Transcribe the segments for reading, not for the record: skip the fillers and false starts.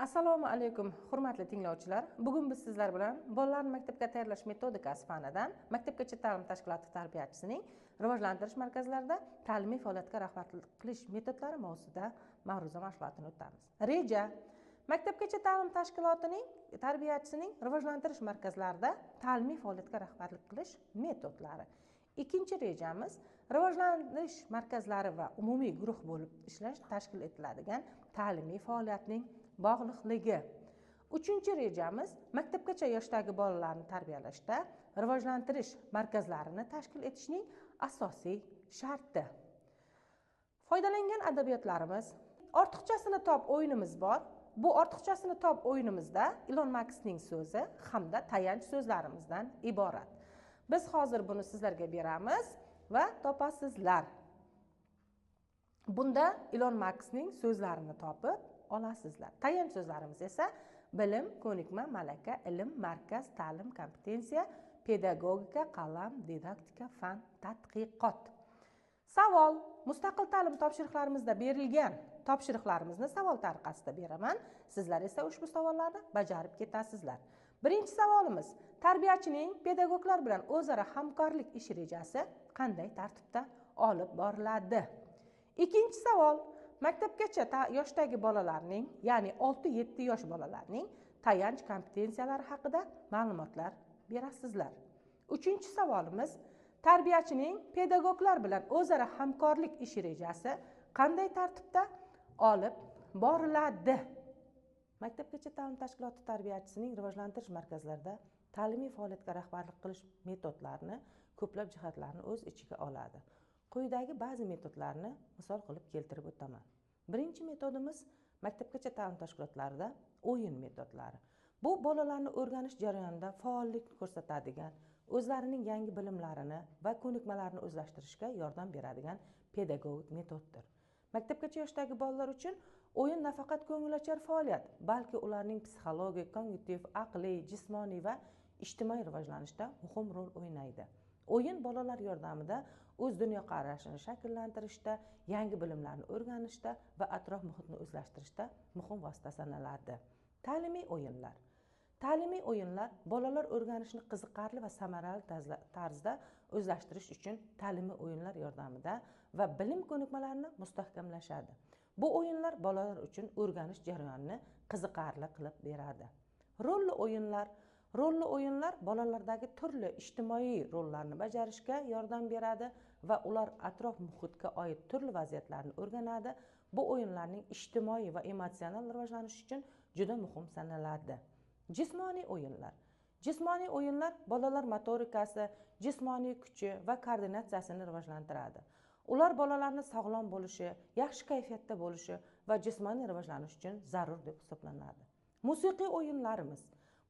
Assalomu alaykum, hurmatli tinglovchilar. Bugun biz sizlar bilan bolalarni maktabga tayyorlash metodikasi fanidan maktabgacha ta'lim tashkiloti tarbiyachisining rivojlantirish markazlarida ta'limiy faoliyatga rahbarlik qilish metodlari mavzusida ma'ruza mashg'ulotini o'tamiz. Reja: maktabgacha ta'lim tashkilotining tarbiyachisining rivojlantirish markazlarida ta'limiy faoliyatga rahbarlik qilish metodlari. Ikkinchi rejamiz rivojlantirish markazlari va umumiy guruh bo'lib ishlash tashkil etiladigan ta'limiy faoliyatning bog'liqligi. Uchinchi rejamiz maktabgacha yoshdagi bolalarni tarbiyalashda rivojlantirish markazlarini tashkil etishning asosiy sharti. Foydalangan adabiyotlarimiz: ortiqchasini top o'yinimiz bor. Bu ortiqchasini top o'yinimizda Ilon Maskning so'zi hamda tayanch so'zlarimizdan iborat. Biz hozir buni sizlarga beramiz va topasizlar. Bunda Ilon Maskning so'zlarini topib olasizlar. Tayanch so'zlarimiz esa bilim, ko'nikma, malaka, ilm, markaz, ta'lim, kompetensiya, pedagogika, qalam, didaktika, fan, tadqiqot. Savol: mustaqil ta'lim topshiriqlarimizda berilgan topshiriqlarimizni savol tariqasida beraman. Sizlar esa ushbu savollarni bajarib ketasizlar. Birinchi savolimiz: tarbiyachining pedagoglar bilan o'zaro hamkorlik ish rejasi qanday tartibda olib boriladi? Ikkinchi savol: maktabgacha yoshdagi bolalarning, ya'ni 6-7 yosh bolalarning tayanch kompetensiyalari haqida ma'lumotlar berasizlar. Uchinchi savolimiz: tarbiyachining pedagoglar bilan o'zaro hamkorlik ish rejasi qanday tartibda olib boriladi? Maktabgacha ta'lim tashkiloti tarbiyachisining rivojlantirish markazlarida ta'limiy faoliyatga rahbarlik qilish metodlarini ko'plab jihatlarni o'z ichiga oladi. Quyidagi ba'zi metodlarni misol qilib keltirib o'taman. Birinchi metodimiz maktabgacha ta'lim tashkilotlarida o'yin metodlari. Bu bolalarni o'rganish jarayonida faollik ko'rsatadigan, o'zlarining yangi bilimlarini va ko'nikmalarini o'zlashtirishga yordam beradigan pedagogik metoddir. Maktabgacha yoshdagi bolalar uchun o'yin nafaqat ko'ngilochar faoliyat, balki ularning psixologik, kognitiv, aqliy, jismoniy va ijtimoiy rivojlanishda muhim rol o'ynaydi. O'yin bolalar yordamida o'z dunyoqarashini shakllantirishda, yangi bilimlarni o'rganishda va atrof muhitni o'zlashtirishda muhim vosita sanaladi. Ta'limiy o'yinlar. Ta'limiy o'yinlar bolalar o'rganishni qiziqarli va samarali tarzda o'zlashtirish uchun ta'limiy o'yinlar yordamida va bilim ko'nikmalarini mustahkamlashadi. Bu o'yinlar bolalar uchun o'rganish jarayonini qiziqarli qilib beradi. Rolli o'yinlar. Rolli o'yinlar bolalardagi turli ijtimoiy rollarni bajarishga yordam beradi va ular atrof muhitga oid turli vaziyatlarni o'rganadi. Bu o'yinlarning ijtimoiy va emotsional rivojlanishi uchun juda muhim sanaladi. Jismoniy o'yinlar. Jismoniy o'yinlar bolalar motorikasi, jismoniy kuchi va koordinatsiyasini rivojlantiradi. Ular bolalarni sog'lom bo'lishi, yaxshi kayfiyatda bo'lishi va jismoniy rivojlanish uchun zarur deb hisoblanadi. Musiqiy o'yinlarimiz.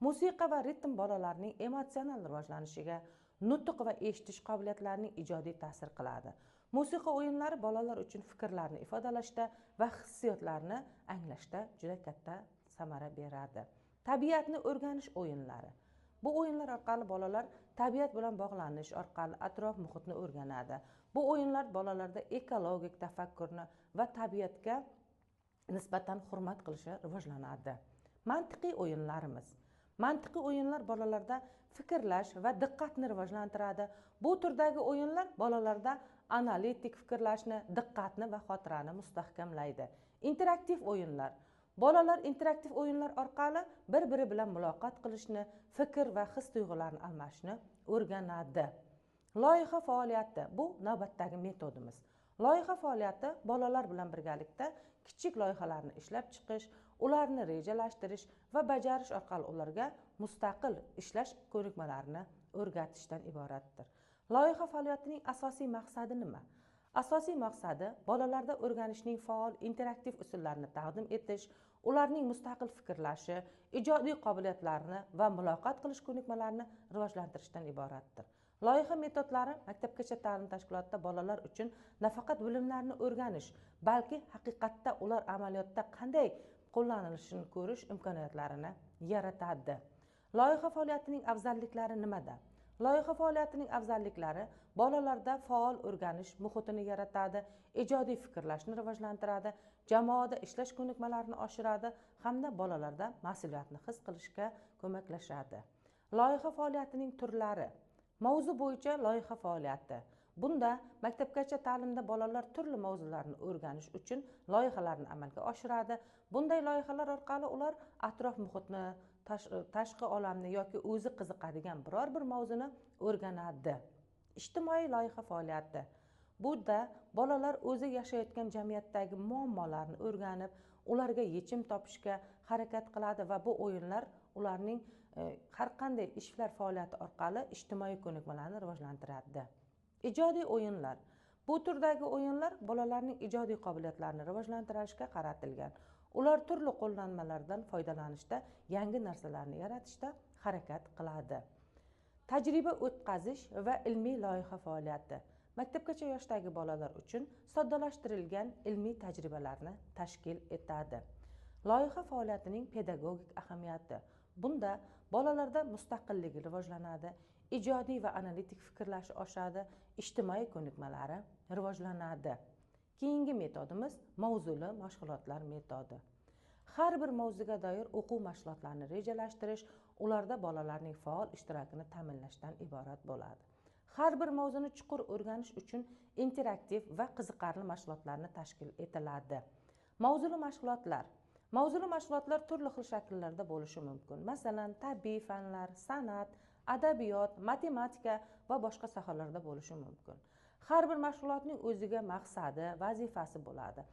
Musiqa va ritm bolalarning emotsional rivojlanishiga, nutq va eshitish qobiliyatlarining ijodiy ta'sir qiladi. Musiqa o'yinlari bolalar uchun fikrlarni ifodalashda va hissiyotlarni anglashda juda katta samara beradi. Tabiatni o'rganish o'yinlari. Bu o'yinlar orqali bolalar tabiat bilan bog'lanish orqali atrof muhitni o'rganadi. Bu o'yinlar bolalarda ekologik tafakkurni va tabiatga nisbatan hurmat qilishi rivojlanadi. Mantiqiy o'yinlarimiz. Mantiqiy o'yinlar bolalarda fikrlash va diqqatni rivojlantiradi. Bu turdagi o'yinlar bolalarda analitik fikrlashni, diqqatni va xotirani mustahkamlaydi. Interaktiv o'yinlar. Bolalar interaktiv o'yinlar orqali bir-biri bilan muloqot qilishni, fikr va his-tuyg'ularni almashishni o'rganadi. Loyiha faoliyati bu navbatdagi metodimiz. Loyiha faoliyati bolalar bilan birgalikda kichik loyihalarni ishlab chiqish, ularni rejalashtirish va bajarish orqali ularga mustaqil ishlash ko'nikmalarini o'rgatishdan iboratdir. Loyiha faoliyatining asosiy maqsadi nima? Asosiy maqsadi bolalarda o'rganishning faol interaktiv usullarini taqdim etish, ularning mustaqil fikrlashi, ijodiy qobiliyatlarini va muloqot qilish ko'nikmalarini rivojlantirishdan iboratdir. Loyiha metodlari maktabgacha ta'lim tashkilotida bolalar uchun nafaqat bilimlarni o'rganish, balki haqiqatda ular amaliyotda qanday qo'llanilishini ko'rish imkoniyatlarini yaratadi. Loyiha faoliyatining afzalliklari nimada? Loyiha faoliyatining afzalliklari bolalarda faol o'rganish muhitini yaratadi, ijodiy fikrlashni rivojlantiradi, jamoada ishlash ko'nikmalarini oshiradi hamda bolalarda mas'uliyatni his qilishga ko'maklashadi. Loyiha faoliyatining turlari. Mavzu bo'yicha loyiha faoliyati. Bunda maktabgacha ta'limda bolalar turli mavzularni o'rganish uchun loyihalarni amalga oshiradi. Bunday loyihalar orqali ular atrof muhitni, tashqi olamni yoki o'zi qiziqadigan biror bir mavzuni o'rganadi. Ijtimoiy loyiha faoliyati. Bunda bolalar o'zi yashayotgan jamiyatdagi muammolarni o'rganib, ularga yechim topishga harakat qiladi va bu o'yinlar ularning har qanday ishlar faoliyati orqali ijtimoiy ko'nikmalarni rivojlantiradi. Ijodiy o'yinlar. Bu turdagi o'yinlar bolalarning ijodiy qobiliyatlarini rivojlantirishga qaratilgan. Ular turli qo'llanmalardan foydalanishda, yangi narsalarni yaratishda harakat qiladi. Tajriba o'tkazish va ilmiy loyiha faoliyati. Maktabgacha yoshdagi bolalar uchun soddalashtirilgan ilmiy tajribalarni tashkil etadi. Loyiha faoliyatining pedagogik ahamiyati. Bunda bolalarda mustaqilligi rivojlanadi, ijodiy va analitik fikrlashi oshadi, ijtimoiy ko'nikmalari rivojlanadi. Keyingi metodimiz mavzuli mashg'ulotlar metodi. Har bir mavzuga doir o'quv mashg'ulotlarini rejalashtirish, ularda bolalarning faol ishtirokini ta'minlashdan iborat bo'ladi. Har bir mavzuni chuqur o'rganish uchun interaktiv va qiziqarli mashg'ulotlarni tashkil etiladi. Mavzuli mashg'ulotlar. Mavzuli mashg'ulotlar turli xil shakllarda bo'lishi mumkin. Masalan, tabiiy fanlar, san'at, adabiyot, matematika va boshqa sohalarda bo'lishi mumkin. Har bir mashg'ulotning o'ziga maqsadi, vazifasi bo'ladi.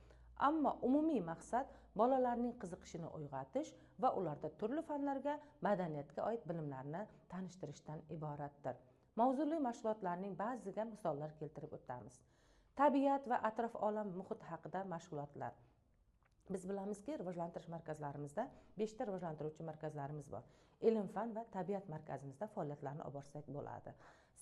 Ammo umumiy maqsad bolalarning qiziqishini uyg'otish va ularda turli fanlarga, madaniyatga oid bilimlarni tanishtirishdan iboratdir. Mavzuli mashg'ulotlarning ba'ziga misollar keltirib o'tamiz. Tabiat va atrof olam muhiti haqida mashg'ulotlar. Biz bilamizki, rivojlantirish markazlarimizda 5 ta rivojlantiruvchi markazlarimiz bor. Ilm, fan va tabiat markazimizda faoliyatlarni olib borsak bo'ladi.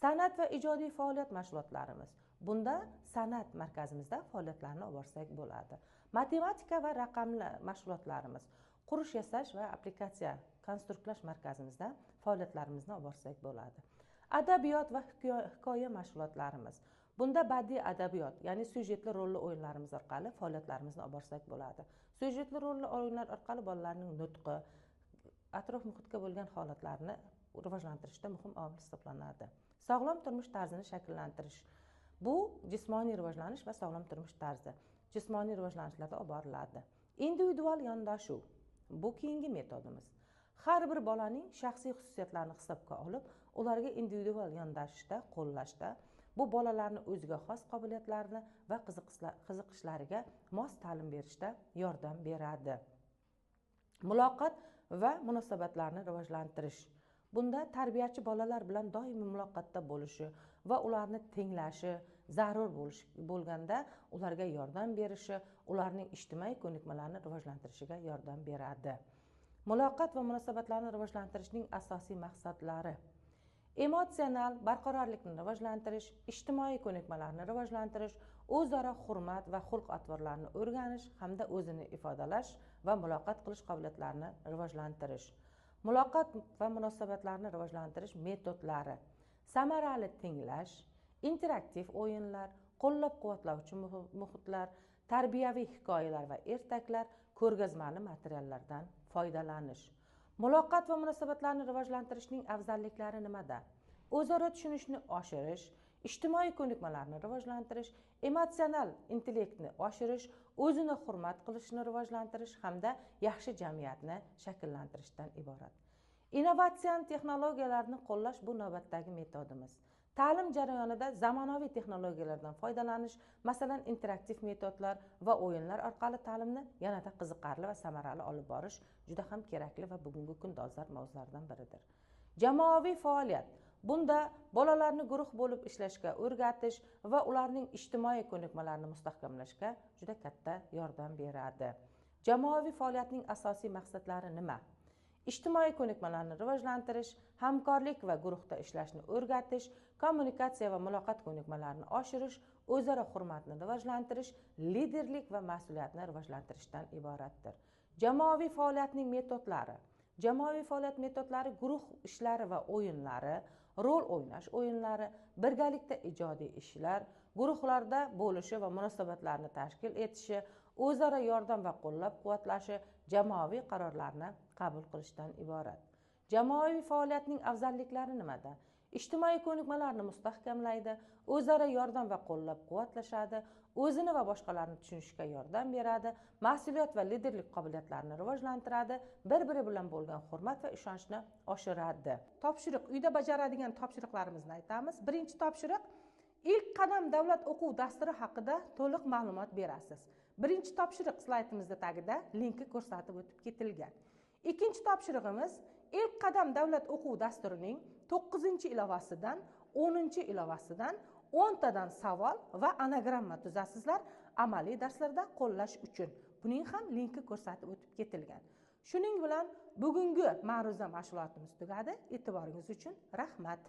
San'at va ijodiy faoliyat mashg'ulotlarimiz. Bunda san'at markazimizda faoliyatlarni olib borsak bo'ladi. Matematika va raqamli mashg'ulotlarimiz. Qurish, yasash va applikatsiya konstruktlash markazimizda faoliyatlarimizni olib borsak bo'ladi. Adabiyot va hikoya mashg'ulotlarimiz. Bunda badiiy adabiyot, ya'ni syujetli rolli o'yinlarimiz orqali faoliyatlarimizni olib borsak bo'ladi. Syujetli rolli o'yinlar orqali bolalarning nutqi, atrof muhitga bo'lgan holatlarni rivojlantirishda muhim omil hisoblanadi. Sog'lom turmush tarzini shakllantirish. Bu jismoniy rivojlanish va sog'lom turmush tarzi. Jismoniy rivojlanishlarda olib boriladi. Individual yondashuv. Bu keyingi metodimiz. Har bir bolaning shaxsiy xususiyatlarini hisobga olib, ularga individual yondashishda, qo'llashda, bu bolalarni o'ziga xos qobiliyatlarini va qiziqishlariga mos ta'lim berishda yordam beradi. Muloqot va munosabatlarni rivojlantirish. Bunda tarbiyachi bolalar bilan doimiy muloqotda bo'lishi va ularni tinglashi zarur bo'lganda ularga yordam berishi, ularning ijtimoiy ko'nikmalarini rivojlantirishiga yordam beradi. Muloqot va munosabatlarni rivojlantirishning asosiy maqsadlari: emotsional barqarorlikni rivojlantirish, ijtimoiy ko'nikmalarni rivojlantirish, o'zaro hurmat va xulq-atvorlarni o'rganish hamda o'zini ifodalash va muloqot qilish qobiliyatlarini rivojlantirish. Muloqot va munosabatlarni rivojlantirish metodlari: samarali tinglash, interaktiv o'yinlar, qo'llab-quvvatlovchi muhitlar, tarbiyaviy hikoyalar va ertaklar, ko'rgazmali materiallardan foydalanish. Muloqot va munosabatlarni rivojlantirishning afzalliklari nimada? O'zaro tushunishni oshirish, ijtimoiy ko'nikmalarni rivojlantirish, emotsional intellektni oshirish, o'zini hurmat qilishni rivojlantirish hamda yaxshi jamiyatni shakllantirishdan iborat. Innovatsion texnologiyalarni qo'llash bu navbatdagi metodimiz. Ta'lim jarayonida zamonaviy texnologiyalardan foydalanish, masalan, interaktiv metodlar va o'yinlar orqali ta'limni yanada qiziqarli va samarali olib borish juda ham kerakli va bugungi kun dolzarb mavzulardan biridir. Jamoaviy faoliyat. Bunda bolalarni guruh bo'lib ishlashga o'rgatish va ularning ijtimoiy ko'nikmalarini mustahkamlashga juda katta yordam beradi. Jamoaviy faoliyatning asosiy maqsadlari nima? Ijtimoiy ko'nikmalarni rivojlantirish, hamkorlik va guruhda ishlashni o'rgatish, kommunikatsiya va muloqot ko'nikmalarini oshirish, o'zaro hurmatni rivojlantirish, liderlik va mas'uliyatni rivojlantirishdan iboratdir. Jamoaviy faoliyatning metodlari. Jamoaviy faoliyat metodlari guruh ishlari va o'yinlari, rol o'ynash o'yinlari, birgalikda ijodiy ishlar, guruhlarda bo'lishi va munosabatlarni tashkil etishi, o'zaro yordam va qo'llab-quvvatlashi, jamoaviy qarorlarni qabul qilishdan iborat. Jamoaviy faoliyatning afzalliklari nimada? Ijtimoiy ko'nikmalarni mustahkamlaydi, o'zaro yordam va qo'llab-quvvatlashadi, o'zini va boshqalarni tushunishga yordam beradi, mas'uliyat va liderlik qobiliyatlarini rivojlantiradi, bir-biri bilan bo'lgan hurmat va ishonchni oshiradi. Topshiriq, uyda bajaradigan topshiriqlarimizni aytamiz. Birinchi topshiriq: ilk qadam davlat o'quv dasturi haqida to'liq ma'lumot berasiz. Birinchi topshiriq slaydimizda tagida linki ko'rsatib o'tib ketilgan. Ikkinchi topshirig'imiz: ilk qadam davlat o'quv dasturining 9-ilovasidan 10-ilovasidan 10 tadan savol va anagramma tuzasizlar amaliy darslarda qo'llash uchun. Buning ham linki ko'rsatib o'tib ketilgan. Shuning bilan bugungi ma'ruza mashg'ulotimiz tugadi. E'tiboringiz uchun rahmat.